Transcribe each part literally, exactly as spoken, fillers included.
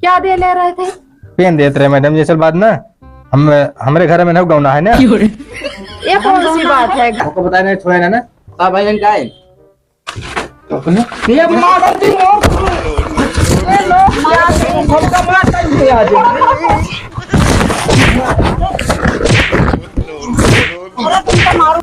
क्या दे ले रहे थे? पेन देत रहे मैडम जी, असल बात ना, हम, हमरे घर में ना गौना है ना। ये कौन सी बात है? आपको बताया नहीं, छोड़ा ना, ना। हाँ भाई, बहन का है? ये मार दी, मार। ये लोग क्या करें? सबका मार कर दिया आज। अरे तुमको मारो।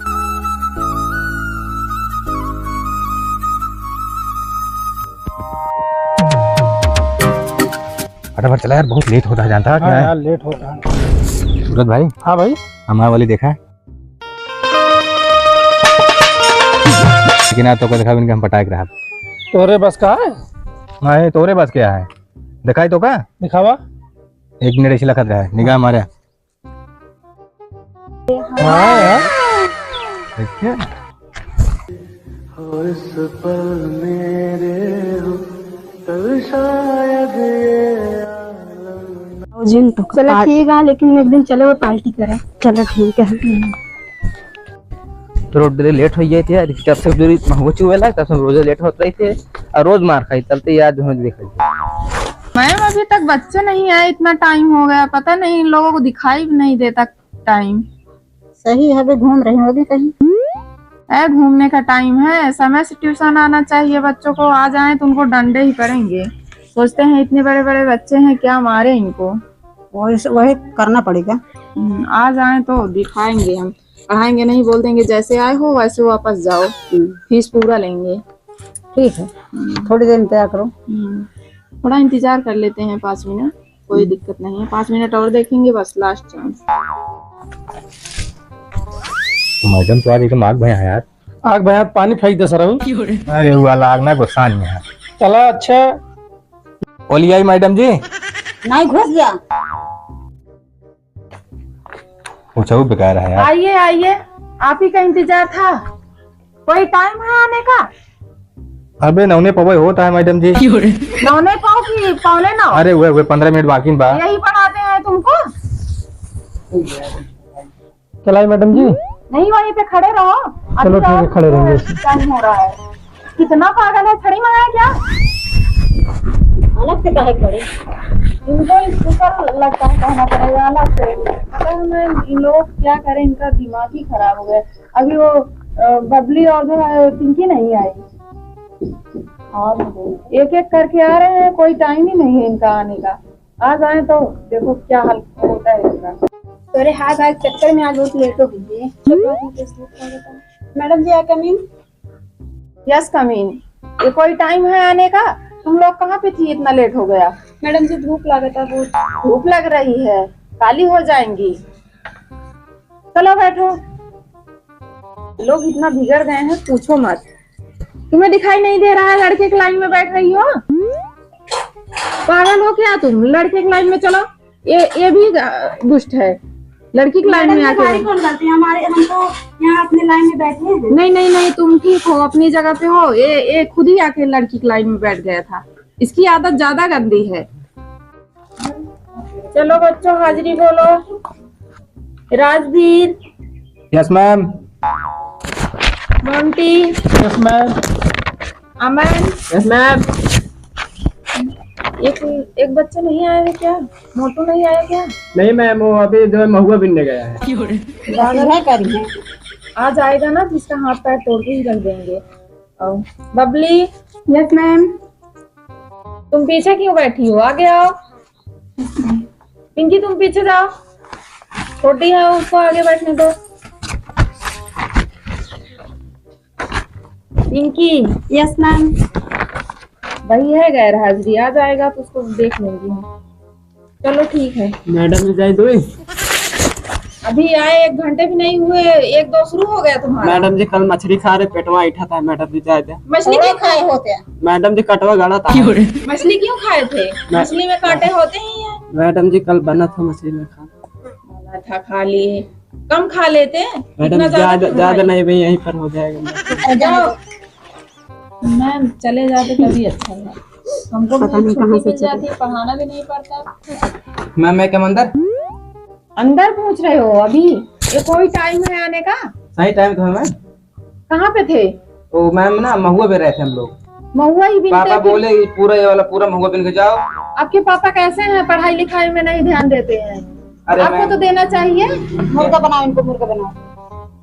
फटाफट चला यार, बहुत लेट होता है, जानता है कि हाँ नहीं? यार, लेट होता है। सूरज भाई। हाँ भाई। हमारे वाली देखा? लेकिन यार, तोका देखा, इनका हम पटाए के रहा। तोरे बस का है? नहीं, तोरे बस क्या है? दिखाई तो का? दिखावा। एक मिनट, ऐसे लखत रहा है, निगाह मारे। हाँ यार। देखिए। जिन तो चलो पार्टी। ठीक है, लेकिन एक दिन चले वो पार्टी करें। चलो ठीक है। तो रोज डेली लेट हो जाए थे यार, जब से दूरी महुआ चुएला, तब से रोज लेट होत रही थे और रोज मार खाई, चलते यार जो है देख लीजिए। मैम, अभी तक बच्चे नहीं आए, इतना टाइम हो गया, पता नहीं इन लोगों को दिखाई भी नहीं देता टाइम। सही है, अभी घूम रही होगी कहीं। ए, घूमने का टाइम है, समय से ट्यूशन आना चाहिए बच्चों को, आ जाएं तो उनको डंडे ही पड़ेंगे। सोचते हैं इतने बड़े बड़े बच्चे हैं, क्या मारे इनको। वही से, वही करना पड़ेगा। हम्म, आ जाएं तो दिखाएंगे हम, पढ़ाएंगे नहीं, बोल देंगे जैसे आए हो वैसे वापस जाओ, हम्म। फीस पूरा लेंगे। ठीक है, हम्म। थोड़ी देर इंतजार करो। हम्म, थोड़ा इंतजार कर लेते हैं पाँच मिनट, कोई हम्म। दिक्कत नहीं है, पाँच मिनट और देखेंगे बस, लास्ट चांस। मैडम तो आज एकदम आग भया है यार। आग भया, पानी फेंक दे सर। अरे वो वाला आग ना गुस्सा नहीं है। चला अच्छा। ओली आई मैडम जी। नहीं घुस गया। पूछा वो बेकार है यार। आइए, आइए, आप ही का इंतजार था। कोई टाइम है आने का? अबे नौने पवे होता है मैडम जी। नौने पाव की पौने नौ? अरे हुए, हुए पन्द्रह मिनट बाकी बा। यही पढ़ाते हैं तुमको? चलाई मैडम जी? नहीं, वहीं पे खड़े रहो। चलो अभी ठीक है, और खड़े रहेंगे। टाइम हो रहा है। कितना पागल है, छड़ी मंगाए क्या? अलग से काहे खड़े? इनको स्कूटर लगता है, कहना पड़ेगा अलग से। पता है मैं, इन लोग क्या करें, इनका दिमाग ही खराब हो गया। अभी वो, अ, बबली और जो है, पिंकी नहीं आई। और एक एक करके आ रहे हैं, कोई टाइम ही नहीं है इनका आने का। आ जाए तो देखो क्या हाल होता है इनका। अरे हाँ, आज चक्कर में आज बहुत लेट हो गई है। मैडम जी, I come in? Yes, come in। ये कोई टाइम है आने का? तुम लोग कहाँ पे थी, इतना लेट हो गया? मैडम जी, धूप लागत है बहुत। धूप लग रही है, काली हो जाएंगी। चलो बैठो। लोग इतना बिगड़ गए हैं, पूछो मत। तुम्हें दिखाई नहीं दे रहा है, लड़के की लाइन में बैठ रही हो? पागल हो क्या तुम? लड़के की लाइन में चलो। ये, ये भी, अ, दुष्ट है, लड़की की लाइन में आके। मैडम जी, हमारी कौन गलती है? हमारे, हम तो यहाँ अपने लाइन में बैठे हैं। नहीं, नहीं, नहीं, तुम ठीक हो, अपनी जगह पे हो। ये, ये खुद ही आके लड़की की लाइन में बैठ गया था। इसकी आदत ज्यादा गंदी है। चलो बच्चों, हाजिरी बोलो। राजवीर। Yes, ma'am। मोंटी। Yes, ma'am। अमन। Yes, ma'am। एक, एक बच्चा नहीं आया है क्या? मोटू नहीं आया क्या? नहीं, ma'am, वो अभी जो है, महुआ बीनने गया है। पागल है करिए। आ जाएगा ना, तो इसका हाथ पैर तोड़ के ही रख देंगे। आओ। बबली। Yes, ma'am। तुम पीछे क्यों बैठी हो? आगे आओ। पिंकी, तुम पीछे जाओ, छोटी है, उसको आगे बैठने दो। पिंकी। Yes, ma'am। वही है गैर हाजिरी, आ जाएगा तो उसको देख लेंगे हम। चलो ठीक है। मैडम जी जाए दो। अभी आए एक घंटे भी नहीं हुए, एक दो शुरू हो गया तुम्हारा। मैडम जी कल मछली खा रहे, पेटवा ऐंठा था, मैडम जी जाए दे। मछली क्यों खाए होते हैं? मैडम जी कटवा गड़ा था। मछली क्यों खाए थे? मैं मछली में कांटे होते ही हैं। मैडम जी कल बना था मछली में खा। बना था, खा लिए। कम खा लेते। मैडम इतना ज्यादा ज्यादा, क्यों ज्यादा खाए? नहीं भाई, यहीं पर हो जाएगा। अरे जाओ। मैम, चले जाते तभी अच्छा था। हमको भी छुट्टी मिल जाती, पढ़ाना भी नहीं पड़ता। मैम, मैं कम अंदर? अंदर पूछ रहे हो अभी? ये कोई टाइम है आने का? सही टाइम तो है मैम। कहाँ पे थे? ओ मैम ना, महुआ पे रहे थे हम लोग। महुआ ही बिनते पापा फिर। बोले, "ये पूरा, ये वाला पूरा महुआ बिन के जाओ।" आपके पापा कैसे हैं, पढ़ाई लिखाई में नहीं ध्यान देते हैं? अरे आपको मैं तो देना चाहिए। मुर्गा बनाओ इनको, मुर्गा बनाओ।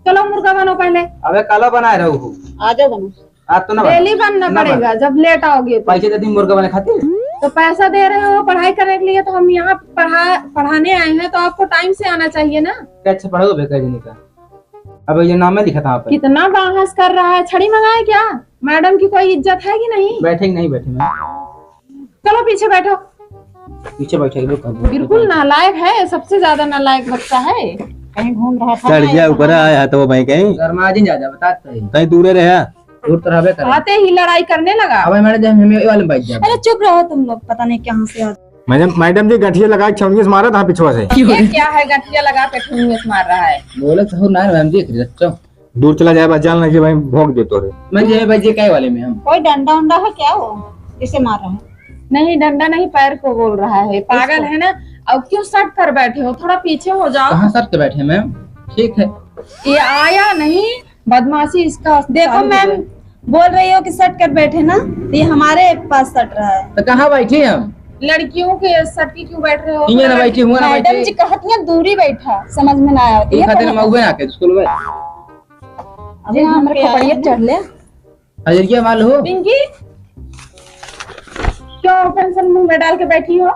चलो मुर्गा बनाओ पहले। अबे काला बनाए रहो। आ जाओ बनाओ। आज तो ना बना। डेली बनना ना पड़ेगा बना। जब लेट आओगे तो। पैसे दे दी मुर्गा बने खातिर। तो पैसा दे रहे हो पढ़ाई करने के लिए, तो हम यहाँ पढ़ा, पढ़ाने आए हैं, तो आपको टाइम से आना चाहिए ना। क्या अच्छा पढ़ो बेकार जी का। अब ये नाम में लिखा था आप। कितना बाहस कर रहा है, छड़ी मंगाए क्या? मैडम की कोई इज्जत है कि नहीं? बैठे कि नहीं बैठे मैम? चलो पीछे बैठो। पीछे बैठे, रुक, रुक, रुक। बिल्कुल नालायक है, सबसे ज्यादा नालायक बच्चा है। कहीं घूम रहा था चढ़ ना, गया यहाँ ऊपर, आया तो भाई कहीं। शर्मा जी ज्यादा बतात तो ही। कहीं दूरे रहे। दूर तो रहबे करे। आते ही लड़ाई करने लगा। अब मैडम जी, हम ये वाले में बैठ जाओ। अरे चुप रहो तुम लोग, पता नहीं कहाँ से आ मैडम, मैडम जी गठिया लगा के छौनिया से मारा था पिछुआ से। ये क्या है, गठिया लगा के छौनिया से मार रहा है? बोले तो ना मैम जी, बच्चों। दूर चला जाए, बस जान लगे भाई, भोंक दे तोरे। मैं जे बजे काय वाले में हम। कोई डंडा उंडा है क्या वो, जिसे मार रहा है? नहीं, डंडा नहीं, पैर को बोल रहा है, पागल है ना। अब क्यों सट कर बैठे हो, थोड़ा पीछे हो जाओ। कहाँ सट के बैठे मैम, ठीक है। ये आया नहीं, बदमाशी इसका देखो चालू हो मैम, गया। बोल रही हो कि सट कर बैठे ना, तो ये हमारे पास सट रहा है। तो कहाँ बैठे हम? लड़कियों के सट के क्यों बैठ रहे हो? इहाँ ना बैठे, हुआ ना मैडम बैठे। जी कहत हैं दूरी बैठा, समझ में ना आया। ये ये खातिर कहत हम हैं। उबे ना के स्कूल में। अबे जी, हमरे हमके खोपड़िया आए चढ़ ले। हजरिया माल हो। पिंकी, क्यों पेंसिल मुंह में डाल के बैठी हो?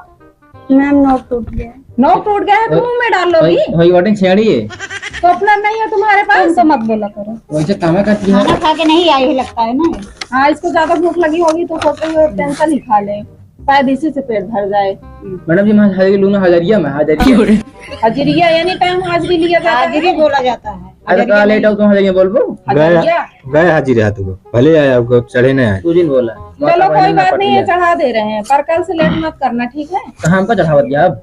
मैम, नोक टूट गया। नोक टूट गया है तो मुंह में डाल लो भाई, भी। भाई, वोटिंग छेड़ी है। तो अपना नहीं है तुम्हारे पास? तुम तो मत बोला करो। वैसे काम करती है। खाना खा के नहीं आई है लगता है ना। हाँ, इसको ज्यादा भूख लगी होगी तो सोच रही हो पेंसिल ही खा ले, शायद इसी से पेट भर जाए। मैडम जी, मैं हाजिरी लूँ ना, हजरिया में, हजरिया। हजरिया यानी टाइम हाजिरी लिया जाता है। हाजिरी बोला जाता है। अरे, हजरिया का लेट नहीं। आओ तुम हजरिया बोलबो? गया। हजरिया। गए हाजिर है तुमको, भले आया, आपको चढ़े नहीं आए। तू जिन बोला। चलो, कोई बात नहीं है, चढ़ा दे रहे हैं, पर कल से लेट मत करना, ठीक है? तो हमको चढ़ावत गया अब?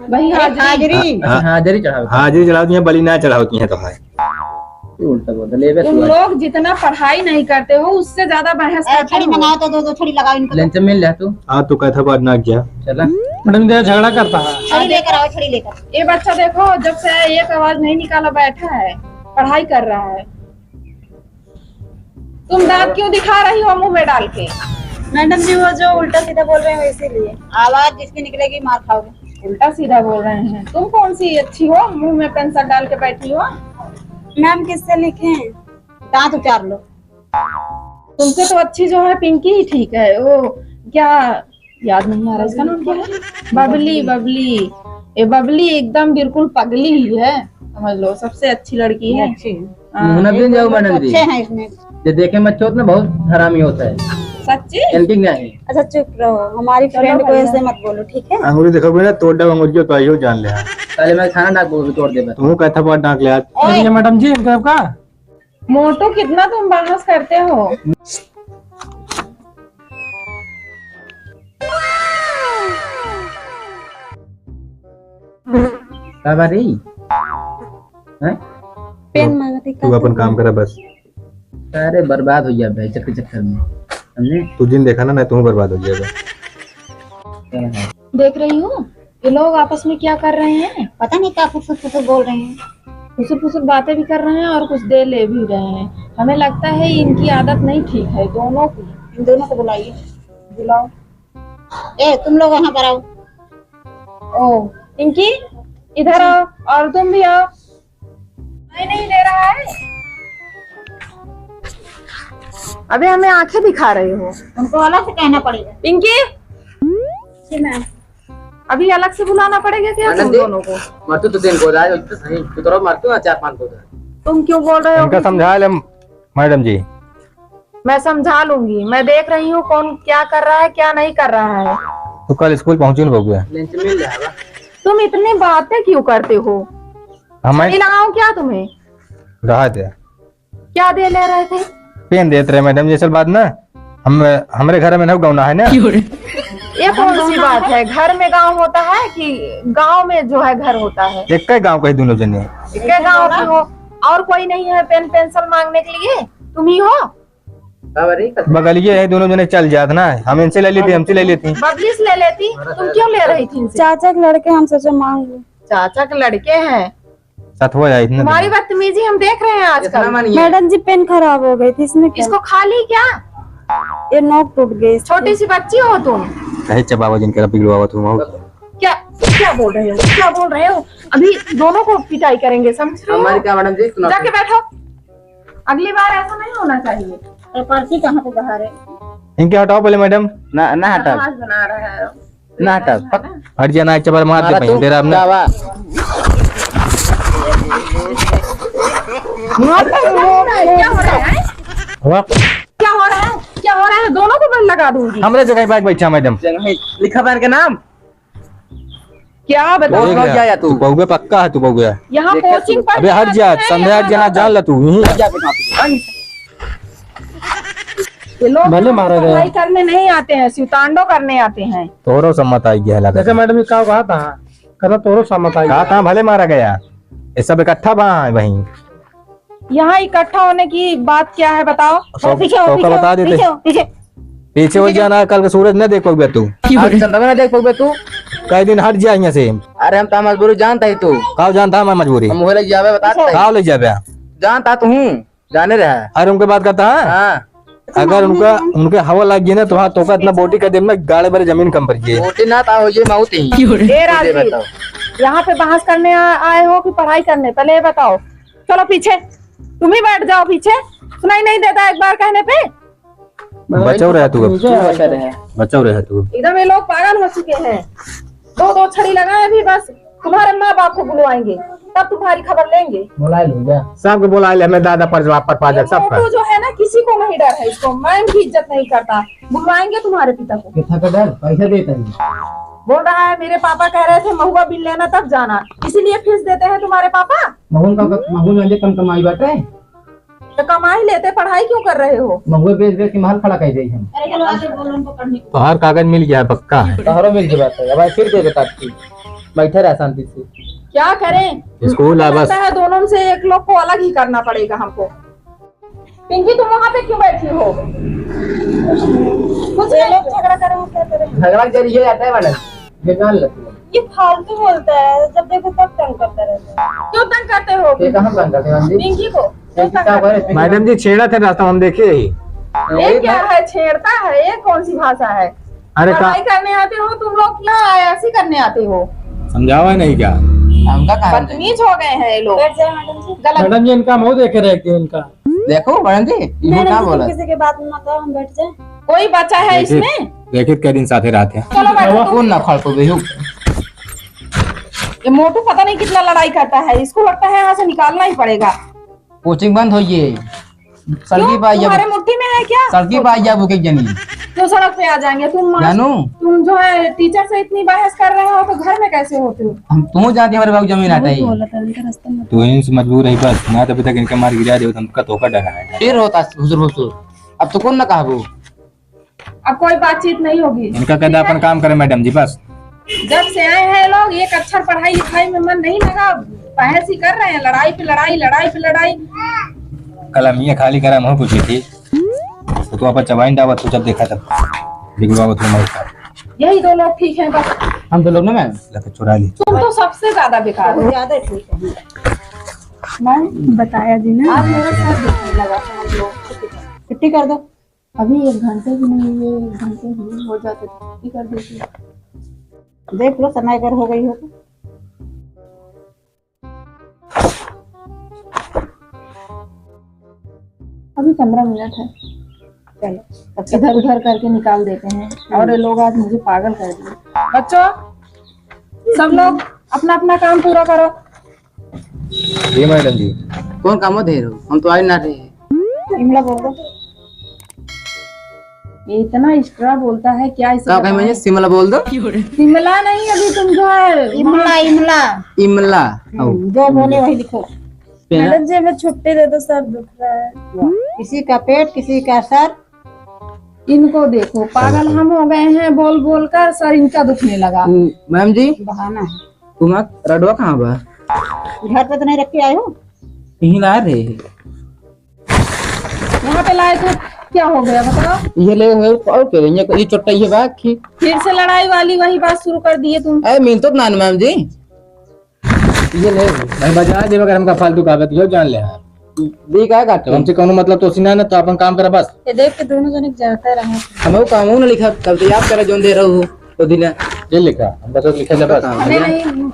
वही हाजिरी। हाजिरी। हाँ, हाँ। हाजिरी चढ़ावत। हाजिरी चढ़ावती हैं, बलि ना चढ़ावती हैं तो है। तू उल्टा बोल रहा, ले बे तुम तू आज। लोग जितना पढ़ाई नहीं करते हो, उससे ज्यादा बहस ए, करते छड़ी हो। मंगाओ तो दो, दो छड़ी लगाओ इनको। लंच में ले तू। हाँ, तू कहता बात ना किया। चला। मैडम, इधर झगड़ा करता है। छड़ी लेकर आओ, छड़ी लेकर। ये बच्चा देखो, जब से एक आवाज नहीं निकाला, बैठा है, पढ़ाई कर रहा है। तुम दांत क्यों दिखा रही हो मुंह में डाल के? मैडम जी, वो जो उल्टा सीधा बोल रहे हो इसीलिए। आवाज जिसकी निकलेगी मार खाओगे। उल्टा सीधा बोल रहे हैं। तुम कौन सी अच्छी हो, मुंह में पेंसिल डाल के बैठी हो? मैम, किससे लिखें? दांत उचार लो। तुमसे तो अच्छी जो है पिंकी ही ठीक है। वो क्या याद नहीं आ रहा, इसका नाम क्या है? बबली, बबली। ये बबली एकदम बिल्कुल पगली ही है, समझ लो, सबसे अच्छी लड़की है। अच्छी है। हाँ। मुँह ना ये दिन जाओ दोनों मैडम तो जी। अच्छे हैं इसमें। ये देखे मत होत ना, बहुत हरामी होता है। सच्ची? इनकी क्या है? अच्छा चुप रहो, हमारी चलो फ्रेंड को भैया। ऐसे मत बोलो, ठीक है? अंगूरी देखो बेटा, तोड़ दे अंगूरी, तो आइयो जान ले। पहले मैं खाना ना बोल तोड़ दे बस। तू का थप्पड़ डांक ले आज। ओए। ये मैडम जी, इनका आपका मोटू, कितना तुम बहस करते हो? का बात है? हैं? पेन मांगती तू का अपन तू? काम करा बस। अरे बर्बाद हो गया भाई, चक्कर चक्कर में, समझे? तू जिन देखा ना, नहीं तू बर्बाद हो जाएगा। देख रही हूँ, ये लोग आपस में क्या कर रहे हैं? पता नहीं क्या फुसुर फुसुर बोल रहे हैं। फुसुर फुसुर बातें भी कर रहे हैं और कुछ दे ले भी रहे हैं। हमें लगता है इनकी आदत नहीं ठीक है, दोनों की। इन दोनों को बुलाइए। बुलाओ। ए, तुम लोग यहाँ पर आओ। ओ, पिंकी, इधर आओ और तुम भी आओ। नहीं, नहीं दे रहा है। अबे हमें आंखें दिखा रहे हो। उनको अलग से कहना पड़ेगा। पिंकी। जी मैम। अभी अलग से बुलाना पड़ेगा क्या मैडम तुम जी, दोनों को? मरतू तो तीन को जाए, तो सही, तू तो मरतू ना चार पाँच को जाए। तुम क्यों बोल रहे हो इनका बीच में? समझा ले मैडम जी। मैं समझा लूंगी, मैं देख रही हूँ कौन क्या कर रहा है, क्या नहीं कर रहा है। तू कल स्कूल पहुँची न बबुआ। लंच मिल जाएगा। तुम इतनी बातें क्यों करते हो? हमें छड़ी लगाऊं क्या तुम्हें? रहा दे। क्या दे ले रहे थे? पेन देत रहे मैडम जी, असल बात ना, हम, हमरे घर में ना गौना है ना। ये कौन सी बात है? घर में गांव होता है कि गांव में जो है घर होता है? एक ही गांव के दोनों जने। एक ही गांव के हो, और कोई नहीं है पेन पेंसिल मांगने के लिए? तुम ही हो? बगलिए है, दोनों जने चल जात ना, हम इनसे ले लेती, हमसे ले लेती। बबली से ले लेती, तुम क्यों ले रही थी इनसे? चाचा के लड़के, हम सोचे मांग लो। चाचा के लड़के हैं, साथ हो जाए इतना तुम्हारी दिन। बदतमीजी हम देख रहे हैं आजकल। इतना मानिए। मैडम जी, पेन खराब हो गई थी, इसमें क्या? इसको खा ली क्या? ये नोक टूट गई। छोटी सी बच्ची हो तुम। कहे चबावा जिन के बिगड़वावत हूँ, मऊ। क्या, क्या बोल रहे हो, क्या बोल रहे हो? अभी दोनों को पिटाई करेंगे, समझ रहे हो? हमारी क्या मैडम जी, सुना जाके दो। बैठो। अगली बार ऐसा नहीं होना चाहिए। ये पर्ची कहाँ पे बाहर है? इनके हटाओ पहले मैडम। ना, ना हटाओ। आवाज बना रहा है। ना हटाओ। पक-, हट जाना, एक चपड़ मार दे हमारा भाई, तू तेरा अपना। क्या हुआ? क्या हो रहा है? वाह। क्या हो रहा है? क्या हो रहा है? दोनों को मैं लगा दूंगी। हमरे जगह बैठ, बैठा मैडम। जगह लिखा बा इनके नाम। क्या बताओ? देख ले, तू बउआ पक्का है, तू बउआ। यहाँ देख ले कोचिंग तू। अबे हट जा, समझे, हट जाना, जान ला तू। हट जा, ये लोग भले मारा गया। पढ़ाई करने नहीं आते हैं, सितांडो करने आते हैं। तोरो सम्मत आई गया लगा। जैसे मैडम जी का कहा था, कहता तोरो सम्मत आई कहा गया। था भले मारा गया, ये सब इकट्ठा बा वहीं। यहाँ इकट्ठा होने की बात क्या है बताओ? सब पीछे हो, तो का पीछे हो, बता देते। पीछे हो, पीछे। पीछे हो जाना, कल के सूरज न देख पउबे तू। आज चंद्रमा न देख पउबे तू। कई दिन हट जा यहाँ से। अरे हम तो मजबूरी जानता ही तू। का जानता है मैं मजबूरी? हम वही लग जावे, बता दे। का ले जाबे? जानता तू हूँ। जाने रहा। अरे उनके बात करता है? हाँ। अगर उनका, उनके हवा लग गई ना तो हाँ, तोका इतना बोटी कर दे में गाड़े बड़े जमीन कम पड़ गई। बोटी ना ता हो ये मौत ही। ए राजवीर, बताओ। यहाँ पे बहस करने आ-, आए हो कि पढ़ाई करने? पहले ये बताओ। चलो पीछे, तुम ही बैठ जाओ पीछे। सुनाई नहीं देता एक बार कहने पे? बचाओ रहे तू अब। बचा रहे। बचाओ रहे तू। एकदम ये लोग पागल हो चुके हैं। दो दो छड़ी लगाए अभी बस। तुम्हारे माँ बाप को बुलवाएंगे, तब तुम्हारी खबर लेंगे। बुला लो जा। सबको बुला ले, हमें दादा पर जवाब पर पाजक ये सब मोटू पर। जो है ना, किसी को नहीं डर है इसको, मैम की इज्जत नहीं करता। बुलवाएंगे तुम्हारे पिता को। कितना का डर? पैसा देता है। बोल रहा है, मेरे पापा कह रहे थे महुआ बिन लेना तब जाना, इसीलिए फीस देते हैं तुम्हारे पापा। महुआ का, महुआ में कम कमाई बाटे। तो कमाई लेते, पढ़ाई क्यों कर रहे हो? महुआ बेच बेच के महल खड़ा कर दे हम। अरे चलो, आके बोलो उनको पढ़ने को। तोहार कागज मिल गया है, पक्का है। तोहरो मिल गया बात है। अब फिर दे दे कागज। बैठे रह शांति से। क्या करें? स्कूल आ बस। लगता है दोनों में से एक लोग को अलग ही करना पड़ेगा हमको। पिंकी, तुम वहाँ पे क्यों बैठी हो? कुछ ये नहीं। लोग झगड़ा कर रहे हो, क्या करें? झगड़ा जरिए आता है मैडम। ये जान लो। ये फालतू बोलता है, जब देखो तब तंग करता रहता है। क्यों तंग करते हो? ये कहाँ तंग करते हैं, मैडम जी? पिंकी को क्यों तंग करते हो? मैडम जी, छेड़ा थे रास्ता, हम देखे ही। ये क्या है, छेड़ता है? ये कौन सी भाषा है? अरे का- पढ़ाई करने आते हो तुम लोग, क्या ऐसी करने आते हो? समझावा नहीं क्या? हमका कहा बदतमीज हो गए हैं ये लोग। बैठ जाए मैडम जी। गलत। मैडम जी, इनका मुँह देखे रहे कि इनका। देखो मैडम जी, ये मैडम का जी, तुम बोला? किसी के बात में मत आओ, हम बैठ जाए। कोई बच्चा है देखित, इसमें? देखित कै दिन साथे रहत है। चलो बैठो तुम। कौन ना खड़ को बेहू? ये मोटू पता नहीं कितना लड़ाई करता है, इसको लगता है यहाँ से निकालना ही पड़ेगा। कोचिंग बंद होइए। सड़की क्यों? पे आ जा। तुम्हारे मुट्ठी में है क्या? सड़की पे आ जा, बुके जनी। क्यों सड़क पे आ जाएंगे? तुम मास-, जानू? तुम जो है टीचर से इतनी बहस कर रहे हो तो घर में कैसे होते हो? हम तू जानती हमारे बाबू जमीन आता है। बोला था, उनका रास्ता में। तू इनसे मजबूर है बस, ना तो अभी तक इनका मार गिरा दे, हमका तोहका डरा है। फिर होता हुजूर हुजूर। अब तो कौन ना कहबो। अब कोई बातचीत नहीं होगी। इनका कहता ठीक है? अपन काम करे मैडम जी बस। जब से आए हैं लोग, एक अक्षर पढ़ाई लिखाई में मन नहीं लगा, बहस ही कर रहे हैं, लड़ाई पे लड़ाई, लड़ाई पे लड़ाई। कलमिया खाली करा मुँह पूछी थी, तो तू अपन चबाइन डावत तू जब देखा तब बिगड़वावत हो मौका। यही दो लोग ठीक हैं बस। हम दो लोग ना मैम। लके चुरा ली। तुम तो सबसे ज्यादा बेकार हो। ज्यादा ठीक है। मैम बताया जी ना। आज मेरा सर दुखने लगा था हम लोग। छुट्टी कर दो। अभी एक घंटे भी नहीं हुए, एक घंटे भी हो जाते तो छुट्टी कर देती। देख लो समय अगर हो गई हो तो। अभी पन्द्रह मिनट है, चलो तब इधर उधर करके निकाल देते हैं। और ये लोग आज मुझे पागल कर दिए। बच्चों, सब लोग अपना अपना काम पूरा करो। जी मैडम जी। कौन काम दे रहे हो? हम तो आए ना रहे। इमला बोल दो। ये इतना extra बोलता है क्या इसे का कहे बताएं? मैंने सिमला बोल दो। सिमला नहीं, अभी तुम जो है इमला, इमला। इमला। हम्म, आओ। जो बोले वही लिखो। मैडम जी, हमें छुट्टी दे दो, सर दुख रहा है। किसी का पेट, किसी का सर। इनको देखो, पागल हम हो गए हैं, बोल बोल कर सर इनका दुखने लगा। हम्म, मैम जी। बहाना है। तुम्हारा रडवा कहाँ बा? घर पे तो नहीं रख के आए हो? यहीं ला रहे हैं। यहाँ पे लाए तो क्या हो गया बताओ? ये ले हो, और क्या, ये, ये चोट्टा ये बा कि फिर से लड़ाई वाली वही बात शुरू कर दिए तुम। अरे मिल तो ना मैम जी। ये ले भाई, बजा दे अगर हमका फालतू कहावत यो जान ले। दी का काटू? हमसे कौनो मतलब तो सीना ना, तो अपन काम करा बस। ये देख के दोनों जने जाता रहा। हम वो काम ना लिखा, तब तो याद करा जोन दे रहू हो, तो दिन ये लिखा, हम बस लिखा ले बस। काम अरे है। नहीं।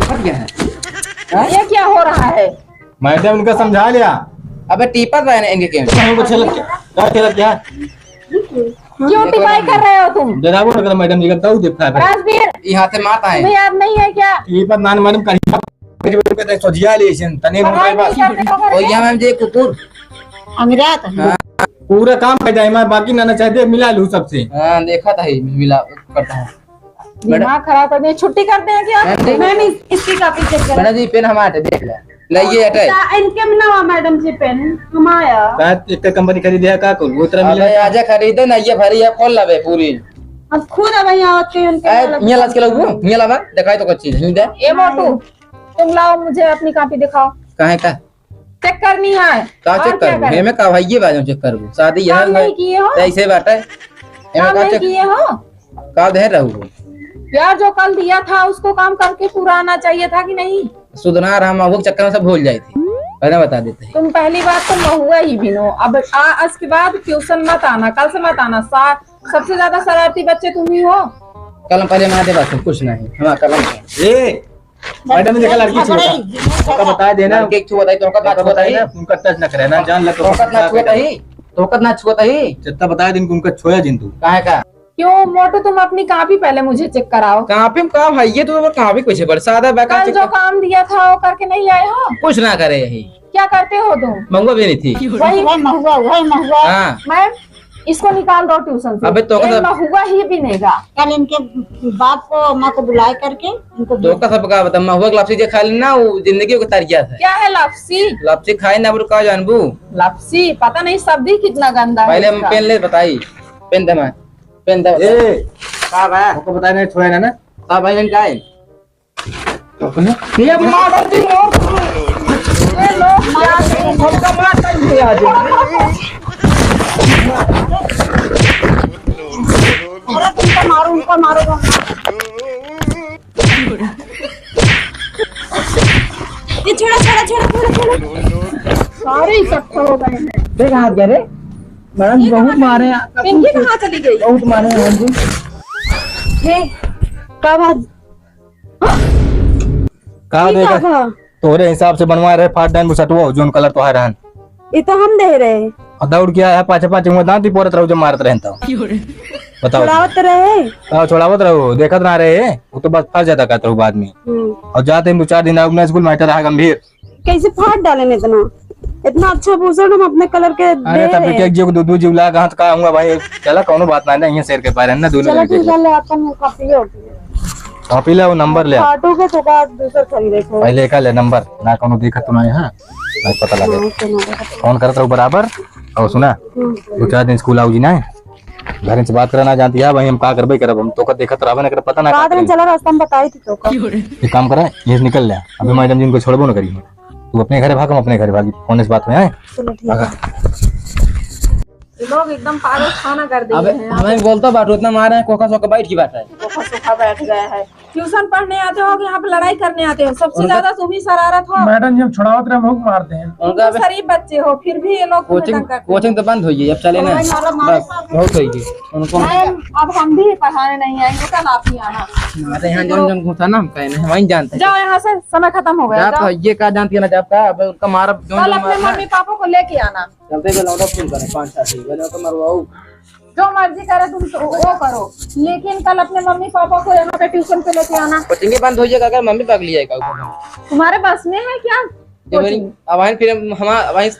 फट गया है। हाँ? ये क्या हो रहा है? मैडम, उनका समझा लिया। अबे टीपत रहे ना इनके केम। हमको छलक क्या? क्या छलक क्या? क्यों टिपाई कर रहे हो तुम? डरावो ना करो मैडम जी का, ताऊ देखता है। राजवीर, यहाँ से माता है। तुम्हें याद नहीं है क्या? ये बात नान मैडम कहीं पे सोझिया ले इसन, तने मुंह पे बात। और यहाँ मैम जी कुकुर। अंग्रेज। हाँ, पूरा काम कर जाए, मैं बाकी ना, ना चाहते, मिला लूँ सबसे। हाँ, देखा था ही, मिला करता है। मैडम। दिमाग खराब कर दिया, छुट्टी करते हैं क्या? मैम, देख। मैम, इस-, इसकी कॉपी चेक करो। मैडम जी, पेन हमारे, देख ले। नहीं, ये हटे। अच्छा, इनके में ना, मैडम जी, पेन हमारा। का, एक का कंपनी खरीदे है, का कुल? वो तरह मिले अबे, है। आजा खरीदे ना, ये भरी है, खोल लावे पूरी। अब खुद अब यहाँ आके उनके ए, वाला ये लाज के लोग, ये लावा, दिखाई तो कुछ चीज, नहीं दे। ए मोटू, तुम लाओ, मुझे अपनी कॉपी दिखाओ। काहे का? चेक करनी है। का और चेक क्या करबू? करें? एमे का भाई, ये बाजू चेक करबू। शादी काम यहाँ नहीं है। किए हो? ऐसे बात है। एमे काम का नहीं चेक किए हो? का दे रहू हो? यार, जो कल दिया था, उसको काम करके पूरा आना चाहिए था कि नहीं? सुधना रहा, महुआ के चक्कर में सब भूल जाए थे। पहले बता देते हैं। तुम पहली बात तो महुआ ही बिनो, अब आ, आज के बाद ट्यूशन मत आना, कल से मत आना। सा-, सबसे ज्यादा शरारती बच्चे तुम ही हो। कल हम पहले मार दे बात, कुछ नहीं, हमारा कलम है। ए, मैडम ने देखा लड़की छुआ था। तोका बताए देना। लड़के के छुआ था, तोका तोका बताए बताए देना। ना, उनका टच ना करे ना, जान ले तोका तोका ना छुआ था ही, तोका ना छुआ था ही। जितना बताए दिन को उनका छोया जिन तू। काहे का? क्यों मोटू, तुम अपनी कॉपी पहले मुझे चेक कराओ। कॉपी में काम है, ये तो कॉपी कुछ है, बड़ा सादा बेकार कल चेक जो कर। काम दिया था वो करके नहीं आए हो? कुछ ना करे यही। क्या करते हो तुम? महुआ भी नहीं थी। वही वही महुआ, वही महुआ। हाँ। मैम, इसको निकाल दो ट्यूशन से। अबे तो ये का सब महुआ ही बिनेगा। कल इनके बाप को, अम्मा को बुलाए करके इनको तो का सब का बता, महुआ के लापसी जे खा लेना, वो जिंदगी को तरिया है। क्या है लापसी? लापसी खाए ना, बोल का जानबू? लापसी, पता नहीं सब्जी कितना गंदा है पहले हम इसका। पेन ले बताई, पेन दे मैं, पेन दे। ए, का बा? ओको बताए नहीं, छोया ना, ना। का भाई, का है? अपने? ये मार डालती हूँ। ये लोग क्या करें? हमका मार डाल दिया आज। अरे तुमको मारो, उनको मारो। ये छोड़ा, छोड़ा, छोड़ा, छोड़ा, छोड़ा। सारे इकट्ठा हो गए हैं। देख हाथ गए रे। मैडम जी बहुत मारे हैं। पिंकी कहाँ चली गई? बहुत मारे हैं मैडम जी। हे, का बात? का ई देगा? का बा? तोहरे हिसाब से बनवा रहे, फाट डाइन बुसटुआ, जोन कलर तोहार रहन। ई तो हम दे रहे। और दौड़ के आया, पाछे पाछे मुँह दांत ही पोरत रहो, जब मारत रहन तो। बताओ। छोड़ावत रहे। हाँ, छोड़ावत रहो, देखत ना रहे, वो तो बस फंस जाता कहत रहो बाद में। हम्म। और जाते ही दो चार दिन आउब ना स्कूल, मैटर रहा गंभीर। कैसे फाट डालेन इतना? इतना अच्छा बुसट हम अपने कलर के अरे दे तब रहे। बेटे, एक जीव दो, दो जीव लाग हाथ का हुआ भाई। चला, कौनो बात ना, नहीं है शेर के पारे ना, दोनों चला जने ठीक देख है, ले। ले अपन कॉपी ले। कॉपी ले, वो नंबर ले। फाटू के तो बाद दूसर खरीदे थे। पहले का ले नंबर, ना कौनो देखत तो नहीं है, ना पता लगे। हाँ, तो नंबर। फोन करत रहो बराबर। और सुना, हम्म। दो चार दिन स्कूल आउब जी ना, घर से बात करना जानती है भाई, हम का करबे करब, हम तो का देखत रहबे ना करब, पता ना का बाद में करी। चला रास्ता में बताई थी तो का। एक काम करा, यहीं से निकल ले, अभी मैडम जी इनको छोड़बो ना करी। तू अपने घरे भाग, हम अपने घरे भागी। फोन से बात में आए। चलो, ठीक है। भागा। ये लोग एकदम पागल खाना कर दिए अबे, हैं। हमें बोलता बाटू, इतना मारे हैं, कोखा सोखा बैठ की बात है। कोखा सोखा बैठ गया है। ट्यूशन पढ़ने आते हो कि यहाँ पे लड़ाई करने आते हो? सबसे उनका ज्यादा तुम ही शरारत हो। मैडम जी, हम छुड़ावत रहे, हम लोग मार दे हैं। उनका तुम तो अबे शरीफ बच्चे हो, फिर भी ये लोग तुम्हें कोचिंग, तंग करते हैं। कोचिंग तो बंद हुई है, अब चले ना। भाई, मारो, मारो। बस, बहुत हुई है। उनको मैम, अब हम भी पढ़ाने नहीं आएंगे, कल आप ही आना। हमारे यहाँ जौन जौन घुसा ना, हम कहे नहीं, वहीं जानते हैं। जाओ यहाँ से, समय खत्म हो गया, जाओ। तो ये का जानती है ना, जब का, अब उनका मारा, जौन कल जौन अपने मारना है। मम्मी पापा को लेके आना। चलते तो लौटा फोन करें, पाँच सात ही, बोले तो मरवाओ। जो मर्जी करे तुम तो वो करो, लेकिन कल अपने मम्मी पापा को यहाँ पे ट्यूशन पे लेके आना। कोचिंग बंद हो जाएगा अगर मम्मी पकड़ लिया जाएगा ऊपर। तुम्हारे बस में है क्या ये मेरी कोचिंग? अब आइन फिर हम, हम, अब आइन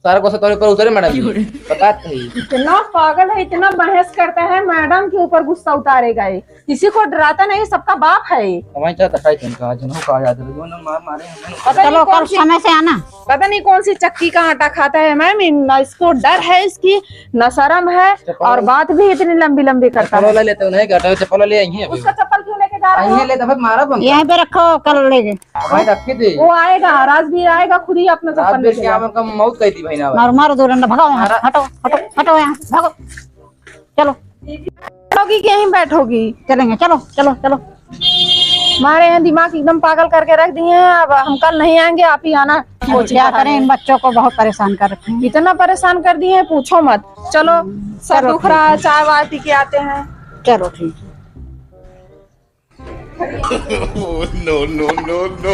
सारा गुस्सा तोरे ऊपर उतरे मैडम जी। क्यों रे? बता तो ही। इतना पागल है, इतना बहस करता है, मैडम के ऊपर गुस्सा उतारेगा ये। किसी को डराता नहीं, सबका बाप है ये। अब आइन चला तो खाई तुमका, आज ना का याद है, जो ना मार मारे हैं, मैंने पता नहीं चलो, कौन कल सी समय से आना। पता नहीं कौन सी चक्की का आटा खाता है मैम, इन-, ना इसको डर है इसकी, ना शर्म है, चप्पल और वाला बात भी इतनी लंबी लंबी करता चप्पल है। वाला लेते हो, नहीं करता, चप्पल वाले यहीं है अभी। उसका चप्पल क्यों लेके जा रहे हो? यहीं लेते, फिर मारा बंद। यहीं पे रखो, कल लेके। भाई रखे थे। वो आएगा, राजवीर आएगा, खुद ही अपना चप्पल राजवीर लेके क्या आएगा। मतलब मौत कही थी भाई ना भाई। मारो, मारो, दो डंडा, भगाओ यहाँ से। मारा। हटो, हटो, हटो यहाँ से, भागो। चलो। बैठोगी कि यहीं बैठोगी? चलेंगे, चलो, चलो, चलो। हमारे यहाँ दिमाग एकदम पागल करके रख दिए हैं। अब हम कल नहीं आएंगे, आप ही आना। अब क्या करें, इन बच्चों को बहुत परेशान कर रखे हैं। इतना परेशान कर दिए हैं, पूछो मत। चलो, सर चलो, दुख रहा है, ठीक है। चाय वाय पी के आते हैं। चलो, ठीक है। No, no, no, no।